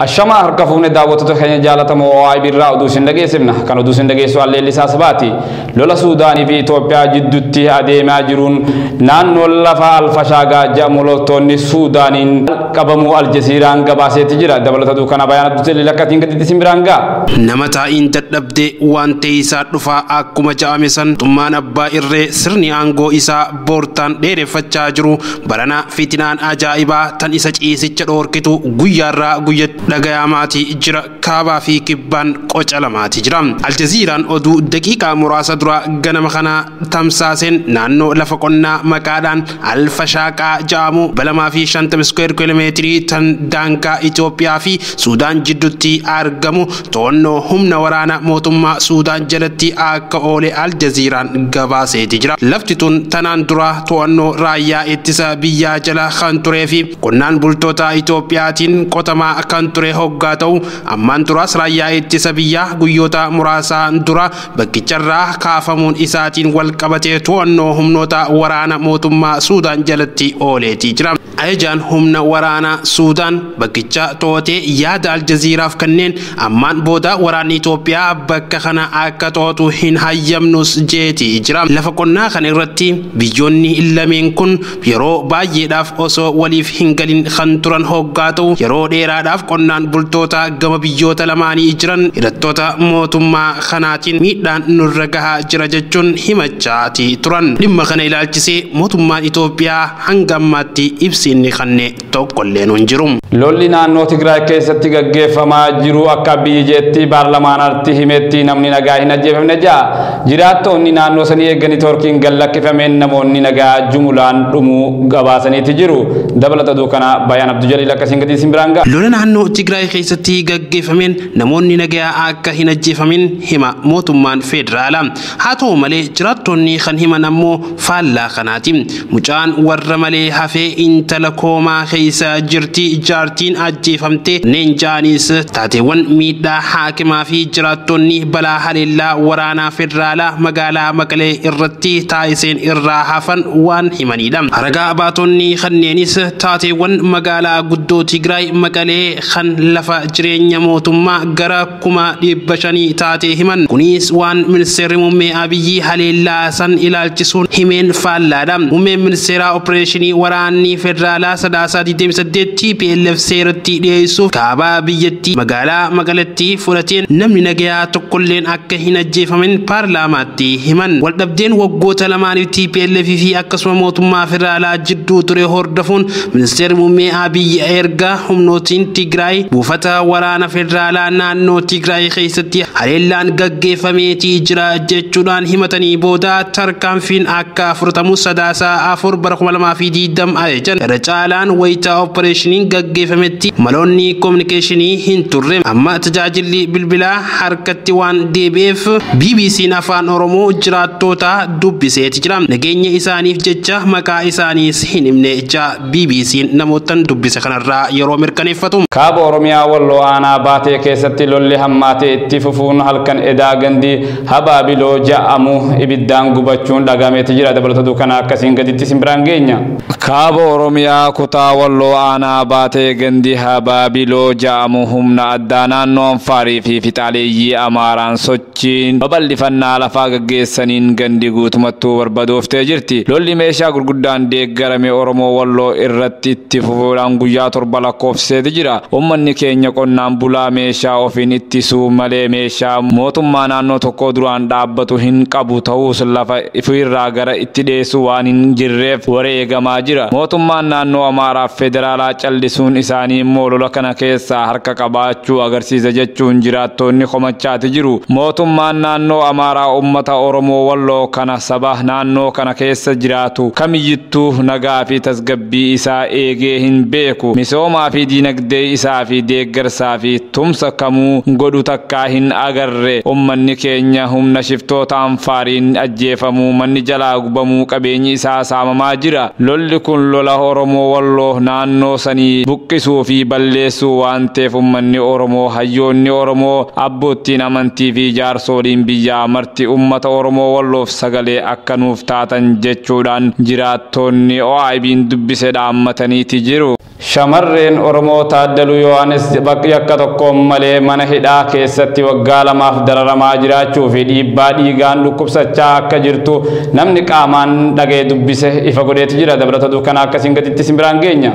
Ashama harka fuune daawwattoota keenya jaalatamoo OIB irraa oduu isin dhageessifna. Kan oduu isin dhageessu Alleellisaa Sabaati. Lola Suudaanii fi Itoophiyaa jidduutti adeemaa jiruun naannoo lafa Alfashaagaa jedhamu loltoonni Suudaaniin qabamuu Aljaziiraan gabaaseetti jira. Dabalata duukana bayaan Abdusee Lakkatiin gaditti isin biraan ga'a. Nama taa'iin dadhabdee waan ta'e isaa dhufaa akkuma ja'ame san xummaan abbaa irree sirni aangoo isaa boortaan dheereffachaa jiru barana fitinaan ajaa'ibaa tan isa ciisicha dhoorkitu guyyaarraa guyyatti dhagayamaati jira kaabaa fi kibbaan qoca lamaati jira. Aljaziiraan oduu daqiiqaa muraasa dura ganama kana tamsaaseen naannoo lafa qonnaa maqaadhaan Alfashaaqaa jedhamu 250 square kiiloomeetirii tan daangaa Itoophiyaa fi Suudaan jidduutti argamu to'annoo humna waraana mootummaa Suudaan jalatti akka oole Aljaziiraan gabaaseeti jira. Lafti tun tanaan dura to'annoo raayyaa ittisa biyyaa jala kan turee fi qonnaan bultoota Itoophiyaatiin qotamaa kan ture hoggaa ta'u ammaan duraas raayyaa ittisa biyyaa guyyoota muraasaan dura bakkicharraa kaafamuun isaatiin wal qabatee to'annoo humnoota waraana mootummaa Suudaan jalatti ooleetii jira. Ajajaan humna waraanaa Suudaan bakkicha to'atee yaada Aljaziiraaf kanneen ammaan booda waraanni Itoophiyaa bakka kana akka to'atu hin hayyamnus jeetii jira. Lafa qonnaa kana irratti biyyoonni lameen kun yeroo baay'eedhaaf osoo waliif hin galin kan turan hoggaa ta'u yeroo dheeraadhaaf qonnaan bultoota gama biyyoota lamaanii jiran hidhattoota mootummaa kanaatiin miidhaan nurra gahaa jira jechuun himachaati turan. Dhimma kana ilaalchisee mootummaan Itoophiyaa hanga ammaatti ibsi inni kanne tokkolleen hin jiru. Lolli naannoo Tigraay keessatti gaggeeffamaa jiru akka biyyi jeetti baarlamaanaatti himetti namni nagaa hin ajjeefamne ja'a. Jiraattonni naannoo sanii eegganii toorkiin gallakkifameen namoonni nagaa jumulaan dhumuu gabaasaniiti jiru. Dabalata duukana Bayaan Abdujaliil akkasiin gadi isin biraan ga'a. Lola naannoo Tigraay keessatti gaggeeffameen namoonni nagaa akka hin ajjeefamin hima mootummaan federaalaa. Haa ta'u malee jiraattonni kan himan ammoo faallaa kanaati. Mucaan warra malee hafee intala koomaa keessa jirti jaartiin ajjeefamte neenjaanis taateewwan miidhaa haakimaa fi jiraattonni balaa haleellaa waraanaa federaalaa magaalaa Maqalee irratti taasiseen irraa hafan waan himanidha. Ragaa baatonni kanneenis taateewwan magaalaa guddoo Tigraay Maqalee kan lafa jireenya mootummaa gara 500,000 taatee himan. Kunis waan ministeerri muummee Abiyyi haleellaa san ilaalchisuun himeen faallaadha. Muummeen ministeeraa opereeshinii waraanni federaalaa sadaasaa 28 TPLF seeratti dhiyeessuuf kaabaa biyyattii magaalaa Maqaletti fudhateen namni nagayaa tokkolleen akka hin ajjeefamin paarlaamaatti himan. Waldhabdeen waggoota lamaaniif TPLF fi akkasuma mootummaa federaalaa jidduu ture hordofuun ministeerri muummee Abiyyi erga humnootiin Tigraay buufata waraana federaalaa naannoo Tigraay keessatti haleellaan gaggeeffameetii jira jechuudhaan himatanii booda tarkaanfiin akka fudhatamu sadaasaa 4 bara 2020 ajajan. Irra caalaan wayitaa opereeshiniin gaggeeffametti maloonni koominikeeshinii hin turre. Amma tajaajilli bilbilaa harkatti waan deebi'eef BBC'n afaan Oromoo jiraattoota dubbiseeti jira. Nageenya isaaniif jecha maqaa isaaniis hin himne jecha BBC'n namootan dubbise kanarraa yeroo mirkaneeffatu. Kaaba Oromiyaa Walloo aanaa baatee keessatti lolli hammaatee itti fufuun halkan edaa gandi habaabiloo ja'amu ibiddaan gubachuun dhagameeti jira. Dabalata duukana akkasiin gaditti isin biraan geenya. Kaaba Oromiyaa kutaa Walloo aanaa baatee gandi habaabiloo ja'amu humna addaa naannoo Anfaarii fi fixaaleeyyii Amaaraan sochiin babal'ifannaa lafaa gaggeessaniin gandi guutumattuu barbadooftee jirti. Lolli meeshaa gurguddaan deeggarame Oromoo Walloo irratti itti fufuudhaan guyyaa 7 lakkoofseeti jira. Uummanni keenya qonnaan bulaa meeshaa ofiin ittisuu malee meeshaa mootummaa naannoo tokko duraan dhaabbatu hin qabu ta'us lafa ifirraa gara itti dhiyeessu waan hin jirreef wareegamaa jira. Mootummaan naannoo Amaaraaf federaalaa callisuun isaanii immoo lola kana keessaa harka qabaachuu agarsiisa jechuun jiraattonni komachaati jiru. Mootummaan naannoo Amaaraa uummata Oromoo Walloo kana saba naannoo kana keessa jiraatu kamiyyittuu nagaa fi tasgabbii isaa eegee hin beeku. Misoomaa fi diinagdee isaa fi deeggarsaa fi tumsa kamuu godhu takkaa hin agarre. Uummanni keenya humna shiftoota Anfaariin ajjeefamuu, manni jalaa gubamuu, qabeenyi isaa saamamaa jira. Lolli kun lola Oromoo Walloo naannoo sanii buqqisuu fi balleessuu waan ta'eef uummanni Oromoo, hayyoonni Oromoo, abboottiin amantii amantii fi jaarsoliin biyyaa marti uummata Oromoo Walloof sagalee akka nuuf taatan jechuudhaan jiraattonni OIB'n dubbise dhaammataniiti jiru. Shamarreen Oromoo Taaddaluu Yohaannis yakka tokkoon malee mana hidhaa keessatti waggaa 2 dararamaa jiraachuu fi dhiibbaa dhiigaan dhukkubsachaa akka jirtu namni qaamaan dhaga'ee dubbise ifa godheeti jira. Dabalata dukkana akkasiin gaditti isin biraan geenya.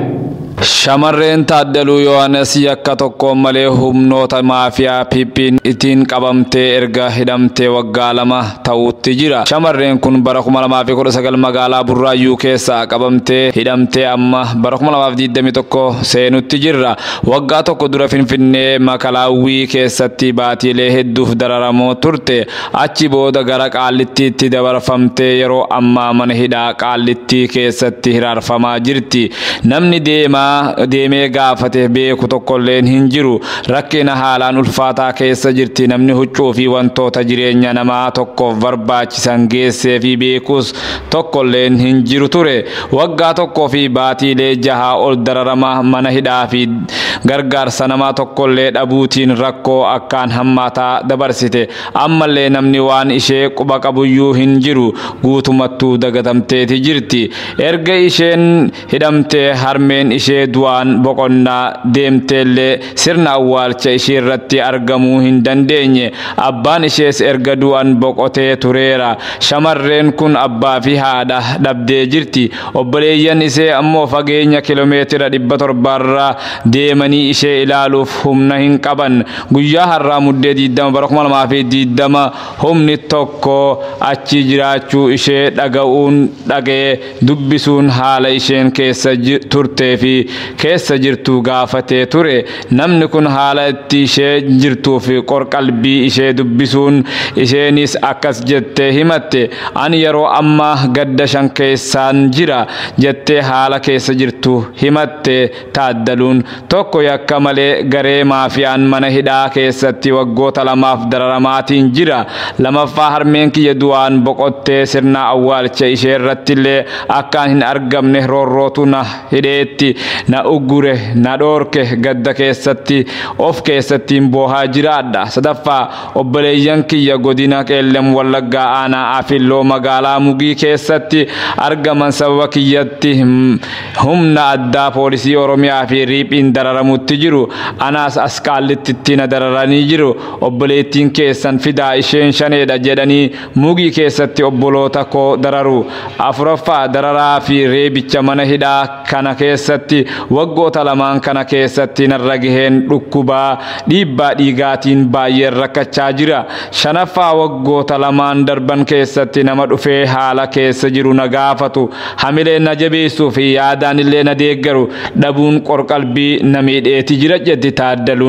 Shamarreen Taaddaluu Yohaannis yakka tokkoon malee humnoota maafiyaa PP'n ittiin qabamtee erga hidhamtee waggaa 2 ta'utti jira. Shamarreen kun bara 2019 magaalaa Burraayyuu keessaa qabamtee hidhamtee amma bara 2021 seenutti jirra. Waggaa tokko dura Finfinnee Makalaawwii keessatti baatiilee hedduuf dararamoo turte. Achi booda gara Qaallittiitti dabarfamtee yeroo ammaa mana hidhaa Qaallittii keessatti hiraarfamaa jirti. Namni deemee gaafate beeku tokkolleen hin jiru. Rakkina haalaan ulfaataa keessa jirti. Namni huccuu fi wantoota jireenya namaa tokkoof barbaachisan geessee fi beekus tokkolleen hin jiru ture. Waggaa 1 fi baatiilee 6 ol dararama mana hidhaa fi gargaarsa namaa tokkollee dhabuutiin rakkoo akkaan hammaataa dabarsite. Ammallee namni waan ishee quba qabuyyuu hin jiru. Guutumattuu dagatamteeti jirti. Erga isheen hidhamtee harmeen ishee du'aan boqonnaa deemteellee sirna awwaalcha ishee irratti argamuu hin dandeenye. Abbaan ishees erga du'an boqotee tureera. Shamarreen kun abbaa fi haadha dhabdee jirti. Obboleeyyan ishee ammoo fageenya kiiloomeetira 700 irraa deemanii ishee ilaaluuf humna hin qaban. Guyyaa har'aa muddee 20 bara 2020 humni tokko achi jiraachuu ishee dhaga'uun dhaga'ee dubbisuun haala isheen keessa turtee fi keessa jirtu gaafatee ture. Namni kun haala itti ishee jirtuu fi qorqalbii ishee dubbisuun isheenis akkas jettee himatte. Ani yeroo ammaa gadda 5 keessaan jira jettee haala keessa jirtu himatte. Taaddaluun tokko yakka malee garee maafiyaan mana hidhaa keessatti waggoota 2 dararamaatiin jira. 2ffaa harmeen kiyya du'aan boqottee sirna awwaalcha ishee irrattillee akkaan hin argamne roorrootu na hidheetti na uggure na dhoorke gadda keessatti of keessattiin boohaa jiraadha. 3ffaa obboleeyyan kiyya godina Qeellem Wallaggaa aanaa Afilloo magaalaa Mugii keessatti argaman sababa kiyyatti humna addaa poolisii Oromiyaa fi riiphiin dararamutti jiru. Anaas as Qaallittitti na dararanii jiru. Obboleettiin keessan fidaa isheen shaneedha jedhanii Mugii keessatti obboloota koo dararu. 4ffaa dararaa fi reebicha mana hidhaa kana keessatti waggoota 2 kana keessatti narra gaheen dhukkubaa dhiibbaa dhiigaatiin baay'ee rakkachaa jira. 5ffaa waggoota 2 darban keessatti nama dhufee haala keessa jiru na gaafatu, hamilee na jabeessuu fi yaadaan illee na deeggaru dhabuun qorqalbii na miidheeti jira jetti Taaddaluun.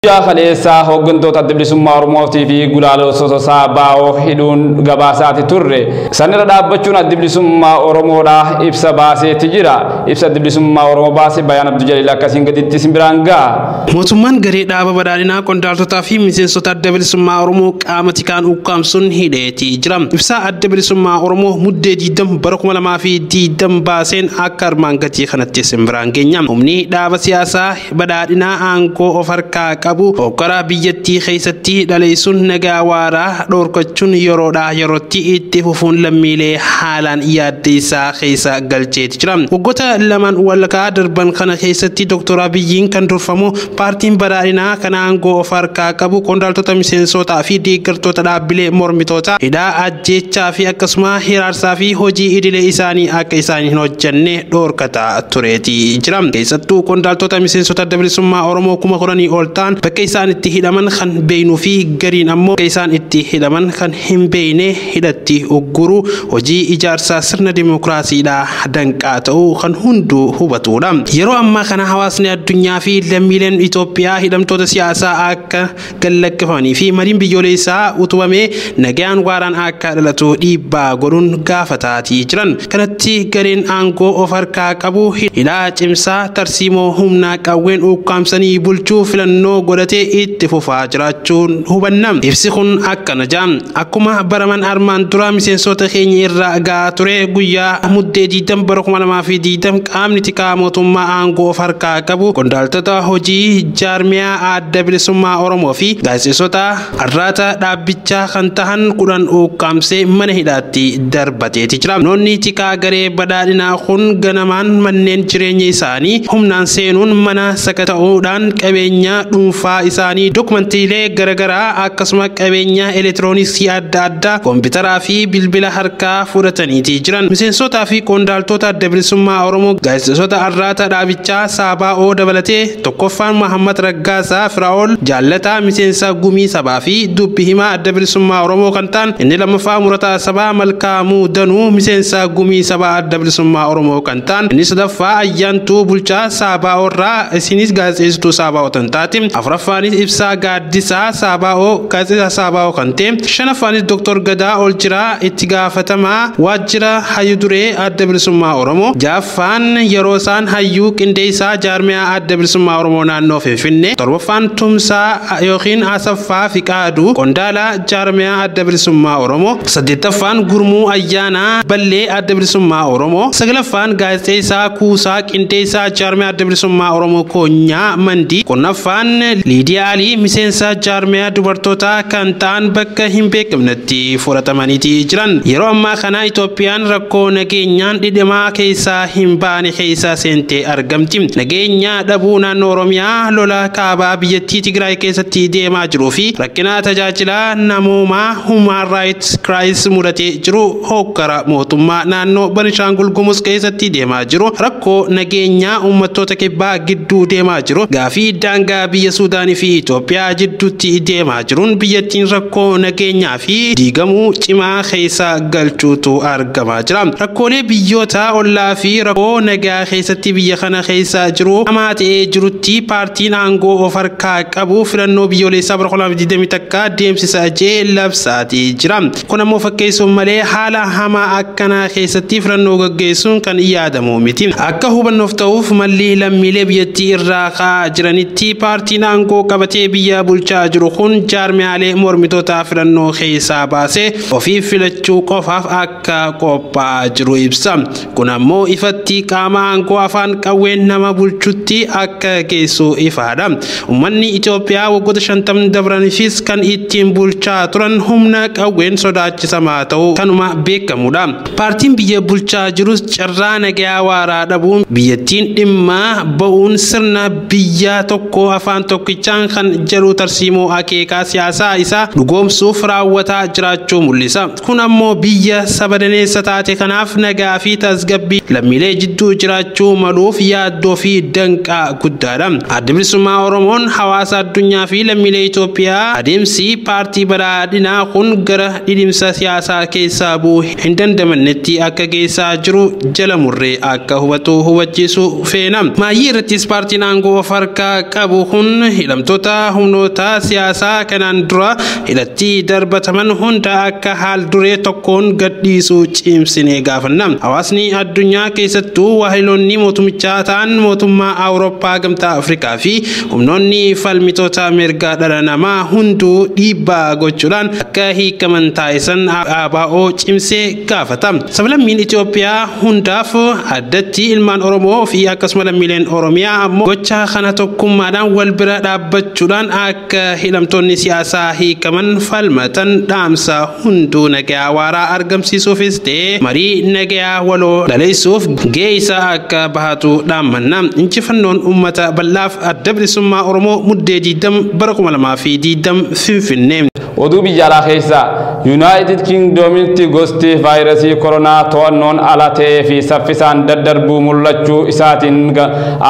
Guyyaa kaleessaa hooggantoota Adda Bilisummaa Oromootii fi gulaalessitoota Sabaa'oo hidhuun gabaasaati turre. Sanirra dhaabbachuun Adda Bilisummaa Oromoodhaa ibsa baaseeti jira. Ibsa Adda Bilisummaa Oromoo baase Bayaan Abdul Jaliil akkasiin gaditti isin biraan ga'a. Mootummaan garee dhaaba badhaadhinaa qondaaltotaa fi miseensota Adda Bilisummaa Oromoo qaama tikaan ukkaamsuun hidheeti jira. Ibsa Adda Bilisummaa Oromoo muddee 20 bara 2020 baaseen akka armaan gadii kanatti isin biraan geenya. Humni dhaaba siyaasaa badhaadhinaa aangoo of harkaa qabu hokkara biyyattii keessatti dhaleessuun nagaa waaraa dhorkachuun yeroodhaa yerootti itti fufuun lammiilee haalaan yaaddeessaa keessa galcheeti jira. Waggoota 2 walakkaa darban kana keessatti Dr. Abiyyiin kan durfamu paartiin badhaadhinaa kan aangoo of harkaa qabu qondaaltota miseensotaa fi deeggartoota dhaabbilee mormitoota hidhaa ajjeechaa fi akkasuma hiraarsaa fi hojii idilee isaanii akka isaan hin hojjenne dhorkataa tureeti jira. Keessattuu qondaaltota miseensota Adda Bilisummaa Oromoo 10,000 ol ta'an bakka isaan itti hidhaman kan beeknuu fi gariin ammoo bakka isaan itti hidhaman kan hin beekne hidhatti ugguru hojii ijaarsaa sirna dimookiraasiidhaa danqaa ta'uu kan hunduu hubatudha. Yeroo ammaa kana hawaasni addunyaa fi lammiileen Itoophiyaa hidhamtoota siyaasaa akka gallakkifamanii fi mariin biyyoolessaa utubamee nagaan waaraan akka dhalatu dhiibbaa godhuun gaafataatii jiran. Kanatti gareen aangoo of harkaa qabu hidhaa cimsaa tarsiimoo humnaa qawween ukkaamsanii bulchuu filannoo godhatee itti fufaa jiraachuun hubanna. Ibsi kun akkana jedha. Akkuma baraman armaan dura miseensota keenya irraa gahaa ture guyyaa muddee 20 bara 2020 qaamni tikaa mootummaa aangoo of harkaa qabu qondaaltota hojii jaarmiyaa adda bilisummaa Oromoo fi gaazexeessota arraata dhaabbichaa kan tahan 10 ukkaamsee mana hidhaatti darbateeti jira. Noonni tikaa garee badhaadhinaa kun ganamaan manneen jireenya isaanii humnaan seenuun mana sakata'uudhaan qabeenya dhuunfaa isaanii dokumantiilee garaagaraa akkasuma qabeenya elektirooniksii adda addaa kompiitaraa fi bilbila harkaa fudhataniiti jiran. Miseensotaa fi qondaaltota adda bilisummaa Oromoo gaazexeessota arraata dhaabichaa Saabaa'oo dabalatee tokkoffaan Mahammad Raggaasaa Firaa'ol Jaallataa miseensa gumii sabaa fi dubbi himaa adda bilisummaa Oromoo kan ta'an, inni lammaffaa Murataa Sabaa Malkaamuu Danuu miseensa gumii sabaa adda bilisummaa Oromoo kan ta'an, inni sadaffaa Ayyaantuu Bulchaa Saabaa'oo irraa isinis gaazexeessituu Saabaa'oo kan taate, afuraffaanis Ibsaa Gaaddisaa Saabaa'oo gaazexeessaa Saabaa'oo kan ta'e, shanaffaanis Dooktor Gadaa Oljiraa itti gaafatamaa waajjira hayyuu duree adda bilisummaa Oromoo, ja'affaan yeroo isaan hayyuu qindeessaa jaarmiyaa adda bilisummaa Oromoo naannoo Finfinnee, torbaffaan Tumsaa yookiin Asaffaa Fiqaaduu qondaala jaarmiyaa adda bilisummaa Oromoo, saddeettaffaan Gurmuu Ayyaanaa Ballee adda bilisummaa Oromoo, saglaffaan gaazexeessaa Kuusaa Qindeessaa jaarmiyaa adda bilisummaa Oromoo Koonyaa Mandii, kurnaffaan Liidiyaa Alii miseensa jaarmiyaa dubartootaa kan ta'an bakka hin beekamnetti fudhatamaniiti jiran. Yeroo ammaa kana Itoophiyaan rakkoo nageenyaan dhidhimaa keessaa hin baane keessa seentee argamti. Nageenya dhabuu naannoo Oromiyaa lola kaabaa biyyattii Tigraay keessatti deemaa jiruu fi rakkina tajaajila namoomaa Human Rights Crisis mudatee jiru hokkara mootummaa naannoo Benishaangul Gumuz keessatti deemaa jiru rakkoo nageenyaa uummattoota kibbaa gidduu deemaa jiru gaafii daangaa biyya Suudaanii fi Itoophiyaa jidduutti deemaa jiruun biyyattiin rakkoo nageenyaa fi diigamuu cimaa keessa galchuutu argamaa jira. Rakkoolee biyyoota ollaa fi rakkoo nagaa keessatti biyya kana keessa jiru hamaa ta'ee jirutti paartiin aangoo of harkaa qabu filannoo biyyoolessaa bara 2021 deemsisa jee labsaatii jira. Kun ammoo fakkeessuun malee haala hamaa akkanaa keessatti filannoo gaggeessuun kan yaadamu miti. Akka hubannoof ta'uuf malli lammiilee biyyattii irraa ka'aa jiranitti paartiin aangoo qabatee biyya bulchaa jiru kun jaarmiyaalee mormitoota filannoo keessaa baasee ofii filachuu qofaaf akka qophaa'aa jiru ibsa. Kun ammoo ifatti qaama aangoo afaan qawween nama bulchutti akka geessu ifaadha. Uummanni Itoophiyaa waggoota 50 dabraniifis kan ittiin bulchaa turan humna qawween sodaachisamaa ta'uu kanuma beekamudha. Paartiin biyya bulchaa jirus carraa nagaa waaraa dhabuun biyyattiin dhimma ba'uun sirna biyya tokko afaan tokkichaan kan jedhu tarsiimoo akeekaa siyaasaa isaa dhugoomsuuf raawwataa jiraachuu mul'isa. Kun ammoo biyya saba daneessa taate kanaaf nagaa fi tasgabbii lammiilee jidduu jiraachuu maluuf yaaddoo fi danqaa guddaadha. Adda bilisummaa Oromoon hawaasa addunyaa fi lammiilee Itoophiyaa adeemsi paartii badhaadhinaa kun gara dhidhimsa siyaasaa keessaa bu'uu hin dandamannetti akka geessaa jiru jala murree akka hubatu hubachiisu feena. Maayyii irrattis paartiin aangoo of harkaa qabu kun hidhamtoota humnoota siyaasaa kanaan dura hidhatti darbataman hunda akka haal duree tokkoon gadhiisuu cimsinee gaafanna. Hawaasni addunyaa keessattuu waahiloonni mootummichaa ta'an mootummaa Awurooppaa gamtaa Afrikaa fi humnoonni falmitoota mirga dhala namaa hunduu dhiibbaa gochuudhaan akka hiikaman taasisan ABO cimsee gaafata. Sablammiin Itoophiyaa hundaaf addatti ilmaan Oromoo fi akkasuma lammiileen Oromiyaa ammoo gocha kana tokkummaadhaan wal bira dhaabbachuudhaan akka hidhamtoonni siyaasaa hiikaman falmatan dhaamsa hunduu nagaa waaraa argamsiisuufis ta'ee marii nagaa waloo dhaleessuuf gahee isaa akka bahatu dhaammanna. Injifannoon uummata bal'aaf adda bilisummaa Oromoo muddee 20 bara 2020 Finfinnee. Oduu biyya alaa keessaa Yuunaayitid Kingdoomitti gosti vaayirasii koronaa to'annoon ala ta'ee fi saffisaan daddarbuu mul'achuu isaatiin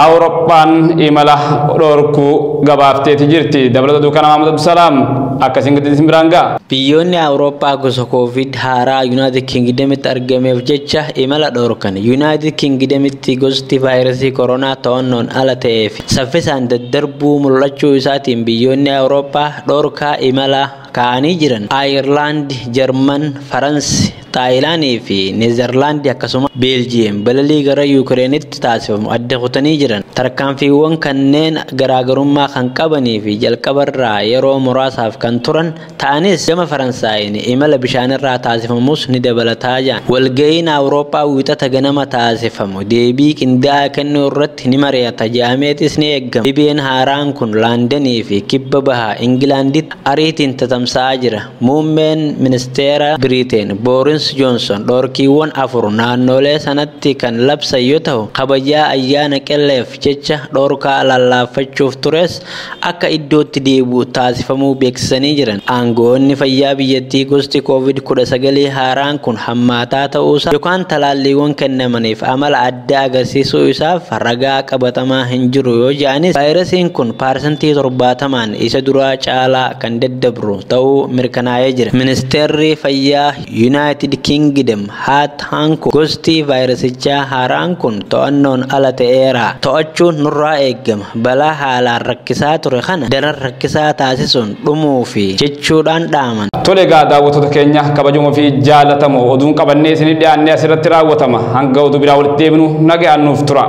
Awurooppaan imala dhorkuu gabaafteeti jirti. Dabalata oduu kana Maamud Abdusalaam akkasiin gadi isin biraan ga'a. Biyyoonni Awurooppaa gosa Koovid haaraa Yuunaayitid Kingdoomitti argameef jecha imala dhorkan. Yuunaayitid Kingdoomitti gosti vaayirasii koronaa to'annoon ala ta'ee fi saffisaan daddarbuu mul'achuu isaatiin biyyoonni Awurooppaa dhorkaa imala kaa'anii jiran. Ayirlaand, Jarman, Faransi, Xaayilaanii fi Neezerlaandi akkasuma Beeljiyeem balalii gara Yuukireenitti taasifamu adda kutanii jiran. Tarkaanfiiwwan kanneen garaagarummaa kan qabanii fi jalqabarraa yeroo muraasaaf kan turan ta'anis gama Faransaayiin imala bishaanirraa taasifamus ni dabalataa jiran. Walga'iin Awurooppaa wiixata ganama taasifamu deebii qindaa'aa kennuu irratti ni mari'ata jedhameetis ni eegama. Dhibeen haaraan kun Laandanii fi kibba bahaa Ingilaanditti ariitiin tatamsa'aa jira. Muummeen ministeera Biriteen Booris Joonson dhorkiiwwan 4 naannolee sanatti kan labsan yoo ta'u, kabajaa ayyaana qilleef jecha dhorkaa lallaafachuuf tures akka iddootti deebi'u taasifamuu beeksisanii jiran. Aangoonni fayyaa biyyattii gosti COVID-19 haaraan kun hammaataa ta'uusaa yookaan talaalliiwwan kennamaniif amala addaa agarsiisuu isaaf ragaa qabatamaa hin jiru yoo jedhanis, vaayirasiin kun 70% isa duraa caalaa kan daddabru ta'uu mirkanaa'ee jira. Ministeerri fayyaa Yuunaayitid Kingdom Haat Hanko gosti vaayirasichaa haaraan kun to'annoon ala ta'eera. To'achuun nurraa eegama. Balaa haalaan rakkisaa ture kana daran rakkisaa taasisuun dhumuu fi jechuudhaan dhaaman. Tole egaa daawwattoota keenya kabajamoo fi jaallatamoo oduun qabannee isinii dhiyaannee asirratti raawwatama. Hanga oduu biraa walitti deebinu nagaan nuuf tura.